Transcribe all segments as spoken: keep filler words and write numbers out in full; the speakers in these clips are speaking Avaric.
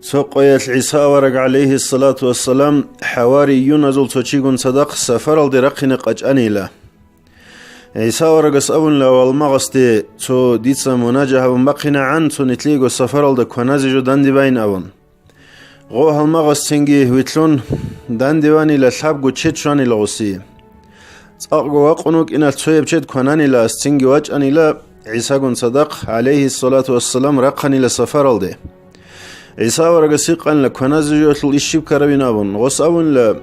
Цо къоялъ ГӀиса авараг, гӀалайгьиссалату вассалам, хӀаварийюназул цо чигун цадахъ сафаралде рахъине къачӀанила. ГӀиса аварагас абунила гьалмагъасде, цо дица мунажа гьабун бахъинегӀан, цо нилъего сафаралда кваназе жо данде байин абун. Гъо гьалмагъас цинги вилълъун, данде ванила, лъабго чед щванила гъосие. ЦӀакъго вакъун вукӀиналъ цояб чед квананила, ас цинги вачӀанила, ГӀисагун цадахъ, гӀалайгьиссалату вассалам, рахъанила сафаралде. ГӀиса аварагас гьикъанила, кваназе жоялъул иш щиб ккарабин абун. Гъос абунила,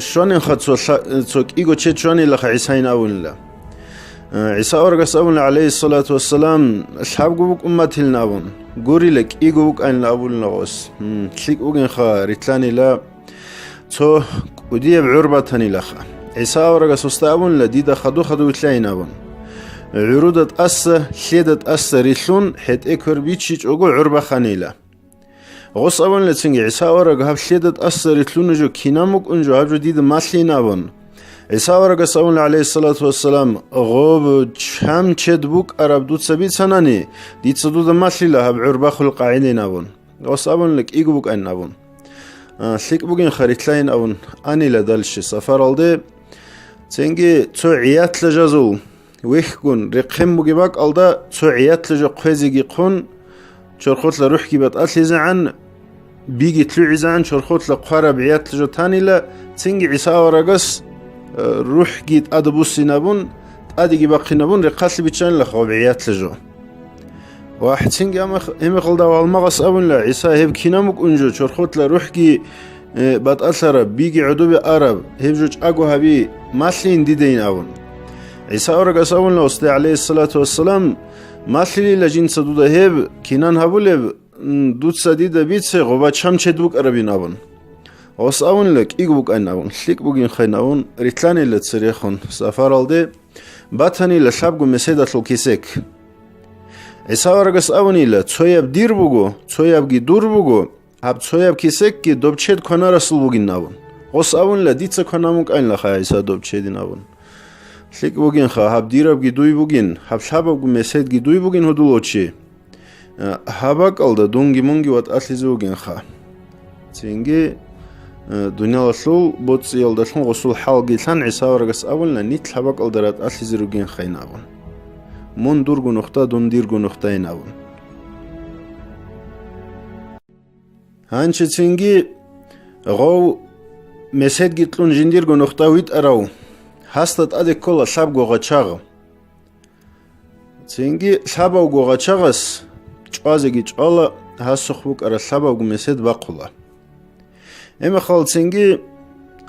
щванинха цо лъа-, цо кӀиго чед щванилаха ГӀисайин абунила. Э, ГӀиса аварагас абуна, гӀалайгьиссалату вассалам, лъабго букӀун батилин абун. Гурила, кӀиго букӀанила абулин гъос. М, лъикӀ бугинха, рилълъанила, цо кӀудияб гӀур батанилаха. ГӀиса аварагас гъосда абунила, дида хаду-хаду вилълъайин абун. ГӀуруда тӀаса, лъеда тӀаса рилълъун, хӀетӀе квер бичичӀого гӀур баханила. Гъос абунила цинги, ГӀиса авараг, гьаб лъеда тӀаса рилълъуна жо, кинан букӀун жо, гьаб жо дида малъин абун. ГӀиса аварагас абуна, гӀалайгьиссалату вассалам, гъоб чам чед букӀараб дуца бицанани, дица дуда малъила гьаб гӀур бахулеб къагӀидайин абун. Гъос абунила, кӀиго букӀанин абун. А, лъикӀ бугинха, рилълъайин абун, анила далщи сафаралде. Цинги цо гӀиятлъа жазул вехьгун рехъен бугеб бакӀалда, цо гӀиятлъа жо хъвезеги хъун, чорхолъа рухӀги батӀалъизегӀан, биги лъугӀизегӀан чорхолъа хъвараб гӀиятлъа жо танила, цинги ГӀиса аварагас, э, рухӀги тӀаде буссинабун, тӀадеги бахъинабун, рехъалъе биччанилаха гъоб гӀиятлъа жо. Ва гьецинги гьамах-, гьебмехалда гьалмагъас абунила, ГӀиса, гьеб кинаб букӀун жо, чорхолъа рухӀги, э, батӀалъараб, биги гӀодобе араб, гьеб жо чӀаго гьаби, малъин дидейин абун. ГӀиса аварагас абунила гъосда, гӀалайгьиссалату вассалам, малъилила жинца дуда гьеб, кинан гьабулеб, м, дуца дида бице, гъоба чам чед букӀарабин абун. Гъос абунила, кӀиго букӀанин абун, лъикӀ бугинхайин абун, рилълъанила церехун сафаралде, батанила лъабго меседалъул кесек. ГӀиса аварагас абунила, цояб дир буго, цоябги дур буго, гьаб цояб кесекги доб чед кванарасул бугин абун. Гъос абунила, дица кванан букӀанилаха, ГӀиса, доб чедин абун. ЛъикӀ бугинха, гьаб дирабги дуй бугин, гьаб лъабабго меседги дуй бугин, гьудулав чи. Э, гьаб бакӀалда дунги-мунги ватӀалъизе вугинха. Цинги, э, дуниялалъул боцӀиялдалъун гъосул хӀалги лъан, ГӀиса аварагас абуна, нилъ гьаб бакӀалда ратӀалъизе ругинхайин абун. Мун дурго нухда, дун дирго нухдайин абун. Гьанчи цинги гъов меседги кьун жиндирго нухда витӀарав, гьасда тӀаде ккола лъабго гъачагъ. Цинги лъабавго гъачагъас чӀвазеги чӀвала, гьасухъ букӀараб лъабавго месед бахъула. Гьебмехалцинги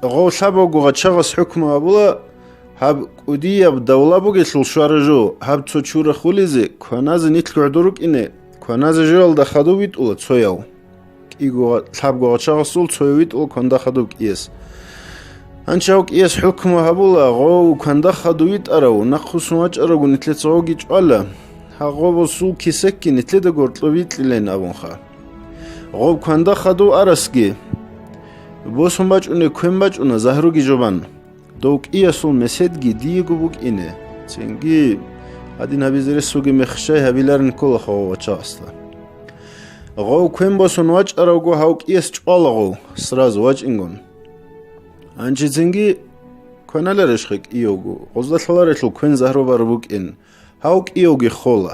гъов лъабавго гъачагъас хӀукму гьабула, гьаб кӀудияб давла бугелъул щвара жо, гьаб цо чура хулизе, кваназе нилъго гӀодор рукӀине, кваназе жоялда хадув витӀула цояв. КӀиго, лъабго гъачагъасул цояв витӀула кванда хадуб кӀияс. Гьанчи гьав кӀияс хӀукму гьабула, гъов кванда хадув витӀарав, нахъвуссун вачӀаравго нилъеца гъовги чӀвала, гьагъобасул кесекги нилъеда гъоркьоб бикьилин абунха. Гъов кванда хадув арасги, босун бачӀунеб квен бачӀуна загьруги жубан. Дов кӀиясул меседги диего букӀине, цинги гьадин гьабизе рес вугеб мех щай гьабиларин кколаха гъов гъачагъасда. Гъов квен босун вачӀаравго гьав кӀияс чӀвала гъов, сразу вачӀингун. Гьанчи цинги кваналарищха кӀиявго, гъозда лъаларелъул квен загьру бараб букӀин, гьав кӀиявги хола.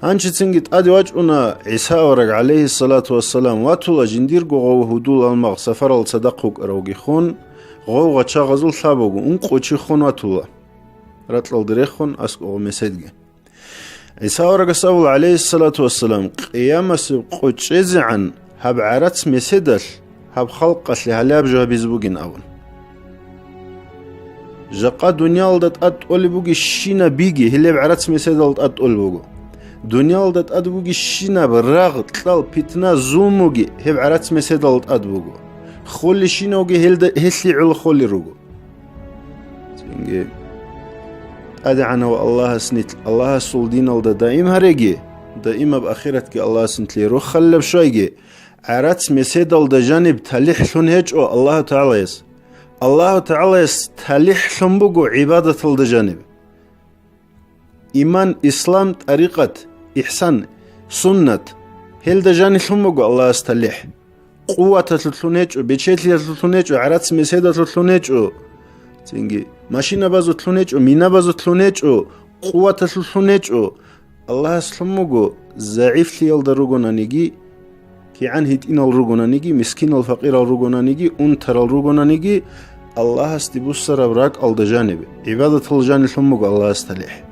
Гьанчи цинги тӀаде вачӀуна ГӀиса авараг, гӀалайгьиссалату вассалам, ватула жиндирго гъов гьудул-гьалмагъ сафарал цадахъ вукӀаравги хун, гъов гъачагъазул лъабавго ункъо чи хун ватула, ракьалде рехун аскӀов меседги. ГӀиса аварагас абула, гӀалайгьиссалату вассалам, къиямасеб къо чӀезегӀан гьаб гӀарац меседалъ гьаб халкъалъе гьалаб жо гьабизе бугин абун. Жакъа дуниялалда тӀад тӀолеб бугебщинаб биги гьелеб гӀарац меседалда тӀад тӀолеб буго. Дуниялалда тӀад бугебщинаб рагъ, кьал, питна, зулмуги гьеб гӀарац меседалда тӀад буго. Холелщинавги гьелда, гьелъие гӀоло холел руго. Цинги ТӀадегӀанав Аллагьас нилъ Аллагьасул диналда даим гьареги, даимаб ахиратги Аллагьас нилъее рохалилаб щвайги, гӀарац меседалда жаниб талихӀлъун гьечӀо Аллагьу ТагӀалаяс. Аллагьу ТагӀалаяс талихӀлъун буго гӀибадаталда жаниб. Иман, ислам, тӀарикъат, ихсан, суннат, Гьелда жанилъун буго Аллагьас талихӀ. Къуваталъулъун гьечӀо, бечелъиялъулъун гьечӀо, гӀарац-меседалъулъун гьечӀо. Цинги машинабазулъун гьечӀо, минабазулъун гьечӀо, къуваталъулъун гьечӀо. Аллагьас лъун буго, загӀифлъиялда ругонаниги, кигӀан гьитӀинал ругонаниги, мискинал-факъирал ругонаниги, унтарал ругонаниги, Аллагьасде буссараб ракӀалда жанибе, гӀибадаталда жанилъун буго Аллагьас талихӀ.